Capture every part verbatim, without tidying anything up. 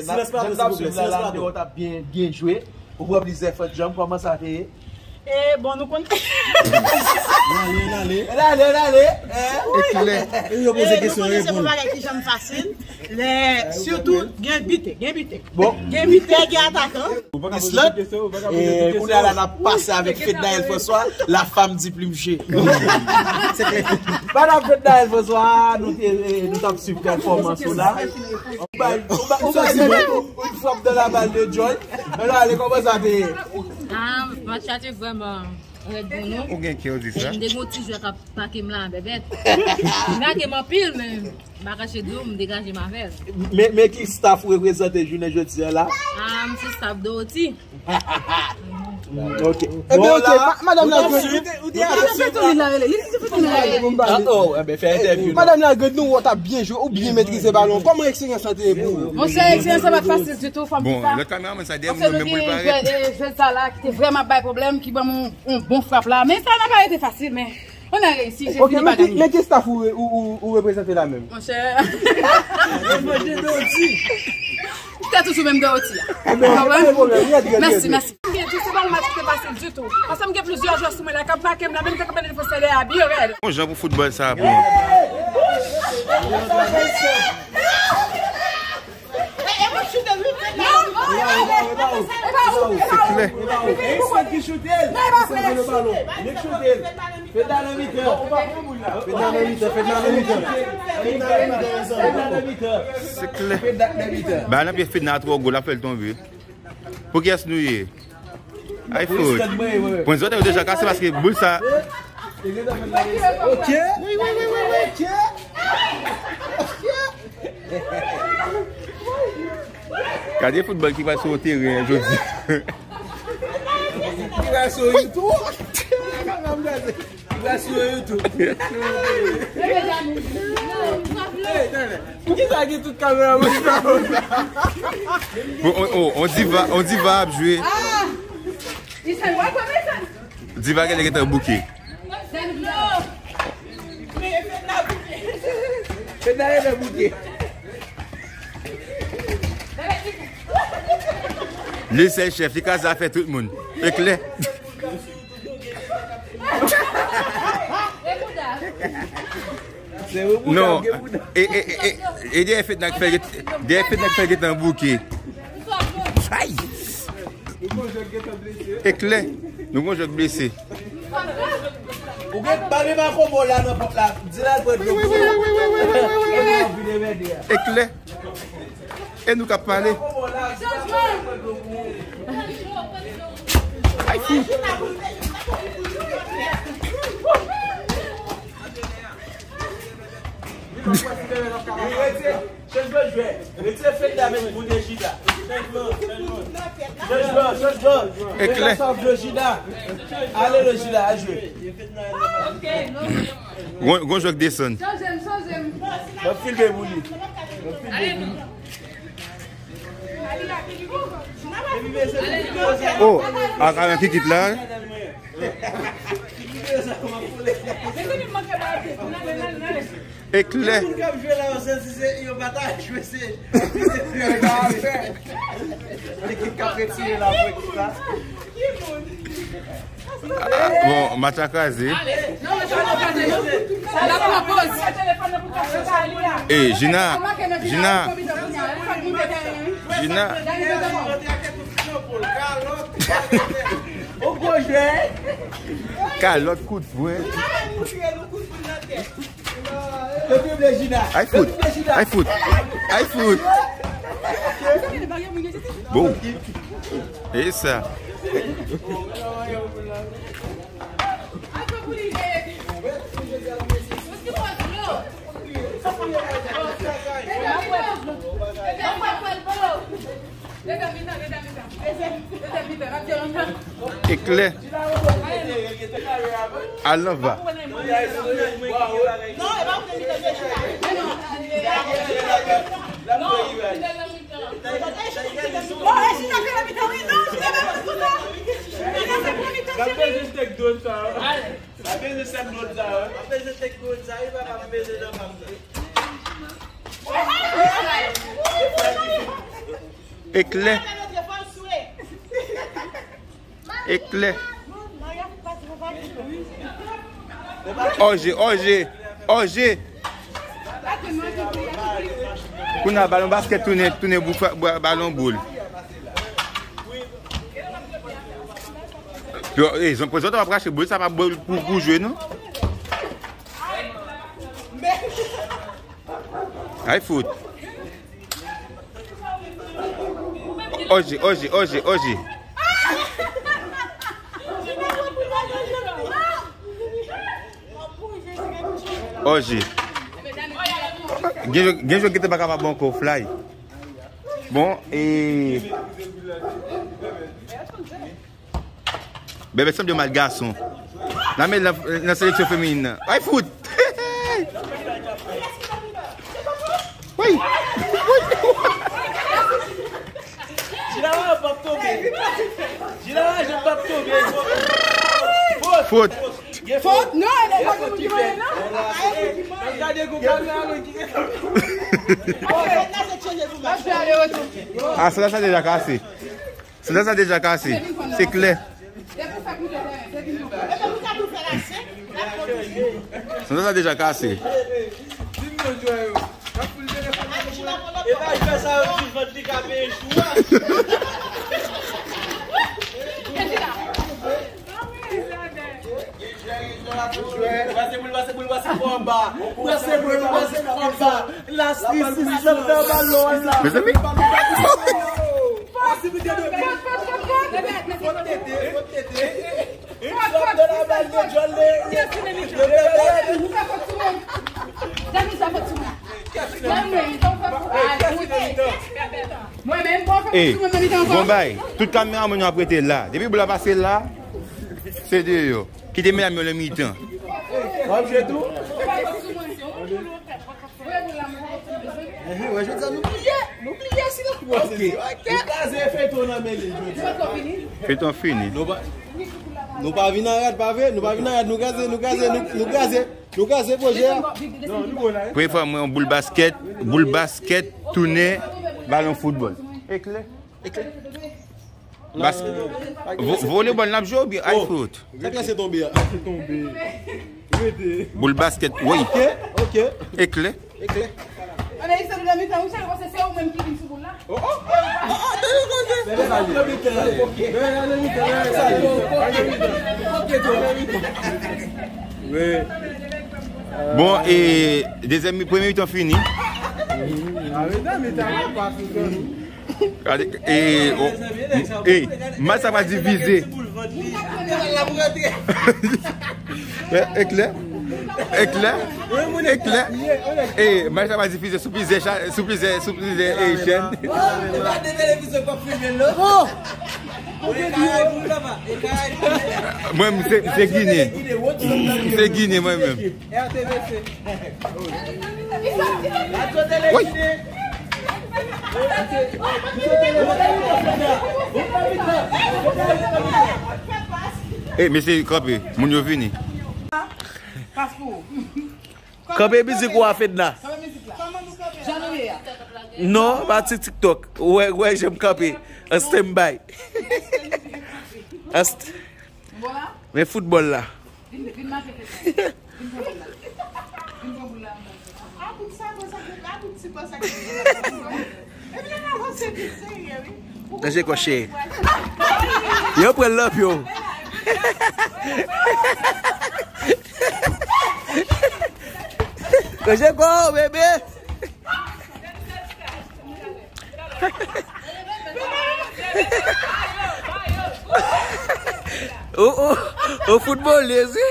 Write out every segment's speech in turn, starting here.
Silans plato, silvouplè, silans plato. Ou pran plizyè fòt janm, kòman sa te ye? E bon, nou konn. N ale, n ale. N ale, n ale. E klè. E yo poze kesyon, reponn. Mwen rekonèt se pou bagay ki janm fasil. Lè, sitou, gen biten, gen biten. Bon. Gen biten, gen atakan. Island. E kounye a la, n ap pase avèk Fednaelle François, la femme du plus jeu. Madanm Fednaelle François, nou te, nou t ap swiv pèfòmans ou la. Ou bay, ou bay, ou bay yon frap dans la balle de Joy. Alò, ale, kòman sa te ye? Ah, match la te vrèman rèd pou nou. Ou gen kè w di sa? M te gen yon ti jwè k ap pake m la, bèbèt. M lage m anpil, men m pa kache di w, m degaje m avè l. Men, men ki staff ou reprezante jounen jodi a la? Ah, m se staff Dorothy. Ok. Ebyen, ok, madanm la, ou te ap swiv la. Li di, li di, li di, li di. Ah, oh, ebyen, fè entèvyou. Madanm la, nou wè w t ap byen jwe, ou byen metrize balon. Kòman eksperyans lan te ye pou ou? Monchè, eksperyans lan pa t fasil ditou, fò m di sa. Bon, lòt kameramann sa dèyè m, menm pou l parèt. Paske nou gen jwè, e, jwè sa la ki te vrèman bay pwoblèm, ki ban m yon, yon bon frap la. Men sa nan pa rete fasil, men on a reyisi, Jezi li pa ganye. Ok, men ki, men ki staff ou, ou, ou, ou reprezante la menm? Monchè. Mwen te toujou menm Dorothy a. Mèsi, mèsi. M gen, se pa yon match ki te fasil ditou. Paske m gen plizyè jwè sou mwen la k ap make m la, menm jan k ap mennen defansè dèyè a byen rèd. Bon jan pou foutbòl sa a pou mwen. Se klè. Fednaelle nan mitan. Fednaelle nan mitan, Fednaelle nan mitan. Fednaelle nan mitan, Fednaelle nan mitan. Se klè. Fednaelle nan mitan. Ba nan pye Fednaelle twò gwo, l ap fè l tonbe. Pou kiyès nou ye? Ay fout. Pwen zòt yo deja kase paske boul sa. Ok. Wi, wi, wi, wi, wi. Ok. Gade foutbòl ki pral sou teren jodi. Ki pral sou YouTube. Ki pral sou YouTube. Hey, tande. Poukisa gen tout kameramann sa? Bon, on, on, on diva, on diva ap jwe. Diva genlè gentan bouke. Fednaelle gentan bouke. Li sèl chèf, li ka zafè tout moun. E klè. Non. E, e, e, e, e dèyè Fednaelle k fè, dèyè Fednaelle k fè gentan bouke. Ay! E klè. Nou gon jwè k blese. Ou gen bal e Makobo la nan pòt la. Di l al pran dlo pou ou. E klè. E nou k ap pale. Ay fou. Chanjman jwè. Retire Fedna, met Bondye Jida. Chanjman, chanjman. Chanjman, chanjman. E klè. Fedna sòf jwe Jida. Ale le Jida, al jwe. Gon, gon jwè k desann. Chanje m, chanje m. N ap filme pou li. N ap filme pou li. Oh, ak, ak kikit la. E klè. Moun k ap jwe la, yo santi se, yo pa ta jwe, se, se ekip k ap retire la pou ekip la. Ah, bon, match la kraze. E Jina, Jina, Jina. Kalòt kout pwen. Ay fout. Ay fout. Ay fout. Bon. E sa. E klè. Al nan va. Eklè. Eklè. Òje, òje, òje. Kounye a, balon baskèt tounen, tounen pou fè, ba-, balon boul. Yo, e, zon, prezan w ap rache boul, sa pa boul pou, pou jwe, non? Ay, fout. Òje, òje, òje, òje. Òje. Gen jwè, gen jwè ki te pa kapab ankò, fly. Bon, e Bèbè sanble mal gason. Nan men nan, nan seleksyon feminin nan. Ay, fout! Wi! Wi! Jilala p ap tonbe. Jilala je p ap tonbe. Fot. Fot. Fot. Non, e pa fot ki mwen, non. Gade kou kamera ki. Ah, sa, sa deja kase. Sandal sa deja kase. Se klè. Sandal sa deja kase. Pase boul, pase boul, pase boul anba. Pase boul, pase boul anba. Las Krisis, li sot nan balon an la. Mezanmi. Fot, fot, fot, fot. Fot, fot, fot, fot. Fot, fot, fot, fot. Fot, fot, fot, fot. Fot, fot, fot, fot. Mwen menm, bon, fè ti mwen menm tan. Bon bay, tout kameramann yo ap rete la. Depi boul la pase la, se deyò. Kite medam yo nan mitan. W ap jwe tou? Ehe, wè, jodi a nou pliye, nou pliye si nou. Ok, ok. Nou kraze feyton nan men li jodi a. Feyton fini. Nou pa, nou pa vin an rad, pa vre? Nou pa vin an rad, nou kraze, nou kraze, nou, nou kraze. Nou kraze pwojè a. Premye fwa mwen yon boul baskèt, boul baskèt tounen balon foutbòl. Eklè, eklè. Bas, vo-, volebòl n ap jwe oubyen ay fout? Sa k lese tonbe a? Lese tonbe. Rete. Boul baskèt, wi. Ok, ok. Eklè. Eklè. Ann, Erickson, ou nan mitan, ou se, se ou menm ki vin sou boul la. Oh, oh, oh, oh, oh, tande koze. Bon, e dezyèm mi-, premye mitan fini. Gade, e, o, e, match sa va divize. Eklè. Eklè. Eklè. E, match sa va divize sou plizyè cha-, sou plizyè, sou plizyè, e, chèn. Mwen, m se, m se Ginen. M se Ginen, mwen menm. Wi. E, mesye, kanpe. Moun yo vini. Kanpe mizik ou a, Fedna. Non, pa ti TikTok. Ou wè, ou wè jan m kanpe. An standby. An st-, men foutbòl la. Manje kòche. Yo pran lanp yo. Manje kò, bebe. Ou, ou, ou foutbolèz, wi.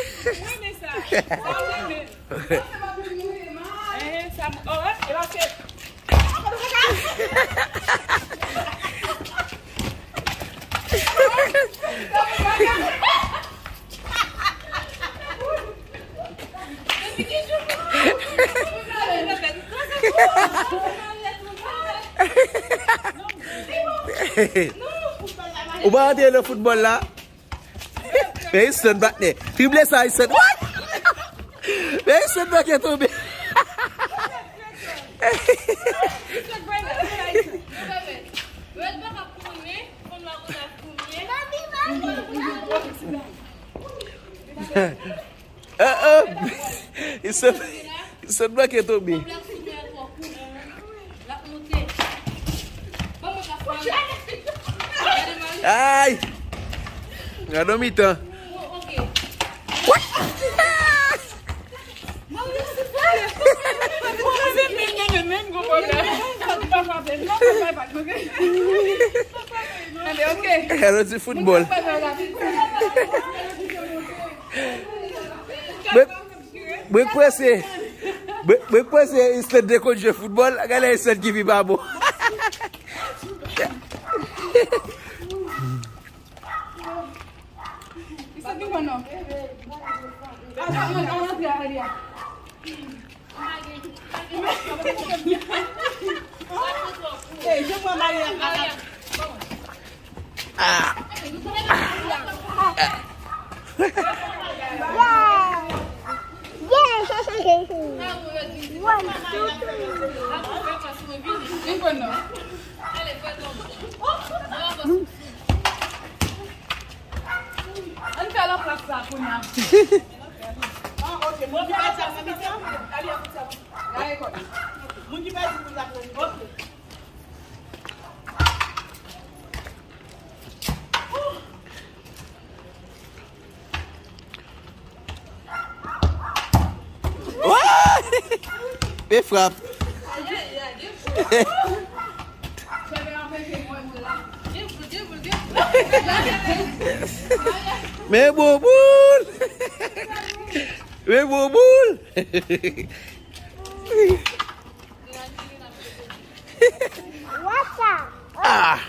Ou pa antre nan foutbòl la? Men Easton patnè. Drible sa, Easton. What? Pè Islèt pa gen tonbe. Ah, ah. Islèt, Islèt pa gen tonbe. Ay! Gade mitan. Gade ti foutbòl. Mwen, mwen kwè se, mwen, mwen kwè se Islèt de konn jwe foutbòl, gade Islèt ki pi pa bon. Islèt ki bon non. Al, al, al, al antre avè li a. Hey, je vois Maria. Ann fè lanplas la kounye a. Ah, ok. Moun ki pa di sa, moun ki pa di pou la kounye. Ok. Bèl frap. Men bon boul. Men bon boul. Ah.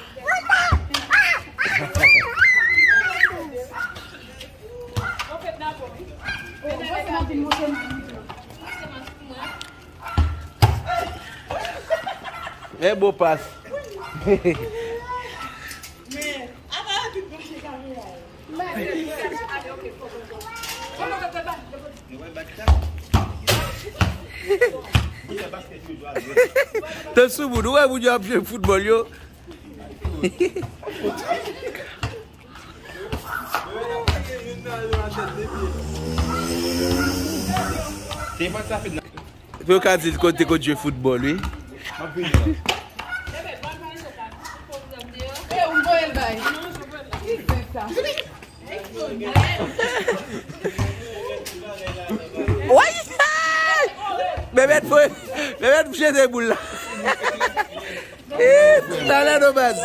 Men bon pas. Tande sou moun, ou wè moun yo ap jwe foutbòl yo. Pou yo ka di l konn te konn jwe foutbòl, wi. Woy! Mehmet, mehmet jete boul la. Ih, talè non baz.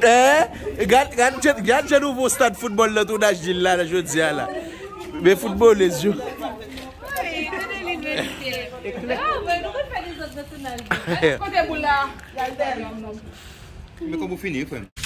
Eh, gad, gad, gad, gad jan nouvo stad foutbòl nan tounaj li la, jodi a la. Men foutbolèz yo. Kote boul la? Men kòman w fini, frè m?